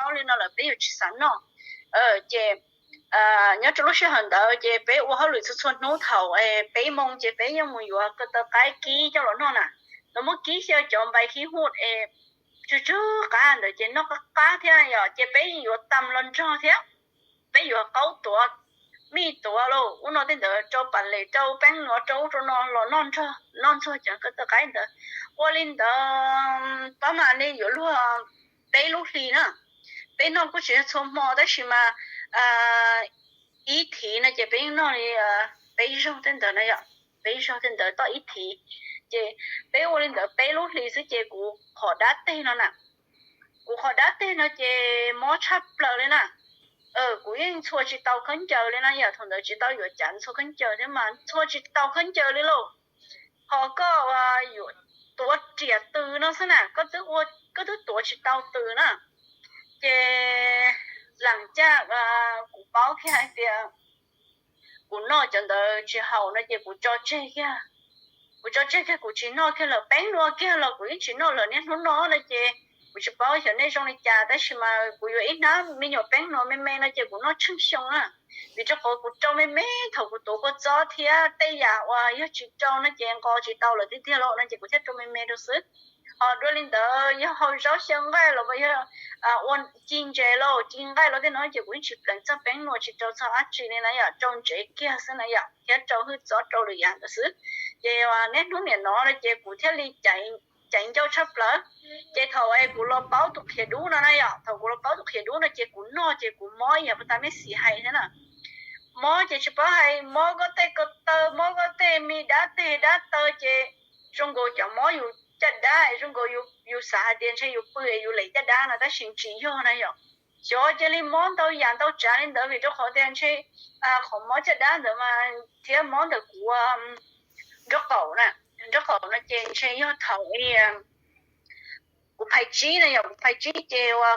paub li no lawm peb yuav tsis xav noj. Ces nyob rau lub sij hawm ntawd ces peb ua hauj lwm txhua txhua hnub thaum peb moos ces peb yeej mus yuav ko taw qaib kib coj los noj na. Lawv muab kib xyaw cov npai khib hum es tsw tsw qab ntawd ces noj qab qab thiab yom, ces peb yeej yuav tas los nrog thiab. Peb yuav qaub tuav, mij tuav lauj, ub no tej ntawd rau pas les rau peeb nuav rau ub rau no los noj nrog, noj ntxuag cov ko taw qaib ntawd. Ua li ntawd pab mas li yuav luag peb lub hlis na. Peb noj kuj tsis yog txhua hmo tab sis mas ib thiv no ces peb yeej noj li peb zaug tej ntawd na yom, peb zaug tej ntawd toj ib thiv. Ces peb ua li ntawd peb lub hlis xwb ces kuv qhov dab teg no na, kuv qhov dab teg no ces mob tshaj plaws li na. Kuv yeej txhua tsis tau khaub ncaws li na yom, thaum ntawd tsis tau yuav cav txhua khaub ncaws thiab mas txhua tsis tau khaub ncaws li lauj. Ho koj yuav tuav riam tws no xwb na, koj twb tuav tsis tau tws na. Ces lam caj kuv paub kiag hais tias kuv noj cov ntawd tsis haum no ces kuv tso tseg kiag. Kuv tso tseg kiag kuv tsis noj kiag lawm, peeb nua kiag los kuv yeej tsis noj lawm niaj hnub no no ces kuv tsis paub xyov nej zoo li cas tab sis mas kuv yuav ib hnab me nyuam peeb nua me me no ces kuv noj tsheej xyoo na. Vim rau qhov kuv rau me me thaum kuv tuav kua txob thiab tej yam uas yog tsis rau no ces nqos tsis tau lawm tiag tiag los no ces kuv thiaj rau me me rau xwb. Ho dua li ntawd yog hau zaub xyaw nqaij los yog ua ci ntses los ci nqaij los tej no ces kuv yeej tsis pleev txog peeb nua tsis rau txog dab tsi li na yom, rau ntsev kiag xwb na yom, thiab rau hwj txob rau lwm yam ntawd xwb. Ces niaj hnub niam no no ces kuv thiaj li caiv ncauj tshaj plaws. Ces thaum es kuv los paub tus qhiav dub no na yom, thaum kuv los paub tus qhiav dub no ces kuv noj ces kuv mob ib yam puag ta mej xim hais thiab na. Mob ces tsis paub hais, mob koj tej ko taw, mob koj tej me dab teg dab taw ces zoo nkaus cov mob yus caj dab, zoo nkaus yus xav hais tias ntshe yus pw es yus lem caj dab no tab sis tsis yog na yom. Xyov cia li mob ntau yam ntau tsav li ntawd vim rau qhov tias ntshe qhov mob caj dab ntawd mas thiab mob ntawm kuv nraub qaum na, nraub qaum no ces ntshe yog thaum kuv phais tsib na yom, kuv phais tsib ces ua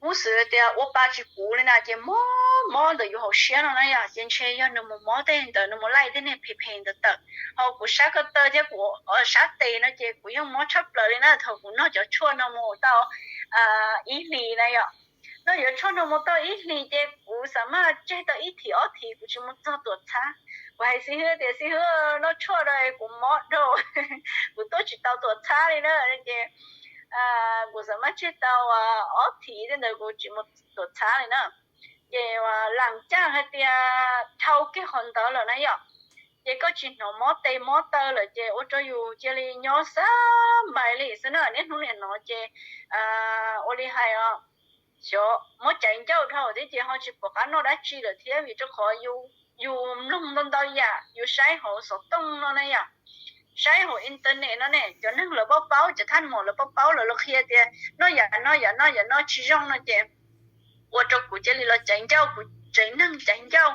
hub xwm tias ua pa tsis puv li na ces mob mob ntawm yus hauv siab no na yom, ces ntshe yog nws mus mob tej ntawd, nws mus laij tej niag phem phem ntawd tawm. Ho kuv sab ko taw thiab kuv sab tes no ces kuv yeej mob tshaj plaws li na thaum kuv noj cov tshuaj no mus tau ib hlis na yom. Noj cov tshuaj no mus tau ib hlis ces kuv xam maj tseg tau ib thiv ob thiv kuv tsis mus txog tuam txhab. Kuv hais xib hwb tias xib hwb, noj tshuaj no kuv mob dhau, kuv tuaj tsis tau tuam txhab li na. Ces kuv xam maj tseg tau ob thiv tej ntawd kuv tsis mus tuam txhab li na. Ces lam caj hais tias dhau kiag qhov ntawd lawm na yom, ces koj tsis hnov mob tes mob taw lawm ces ua rau yus cia li nyob xab npais li xwb na. Niaj hnub niam no ces ua li hais os, xyov muab caiv ncauj dhau thiab ces ho tsis pom qab noj dab tsi lawm thiab vim rau qhov yus mloog ntau ntau yam, yus saib hauv xov tooj no na yom, saib hauv internet no ne, cov neeg lawv paub paub, cov thaj mom lawv paub paub lawv los qhia tias noj yam no yam no yam no tsis zoo no ces ua rau kuv cia li los caiv ncauj, kuv tsev neeg caiv ncauj.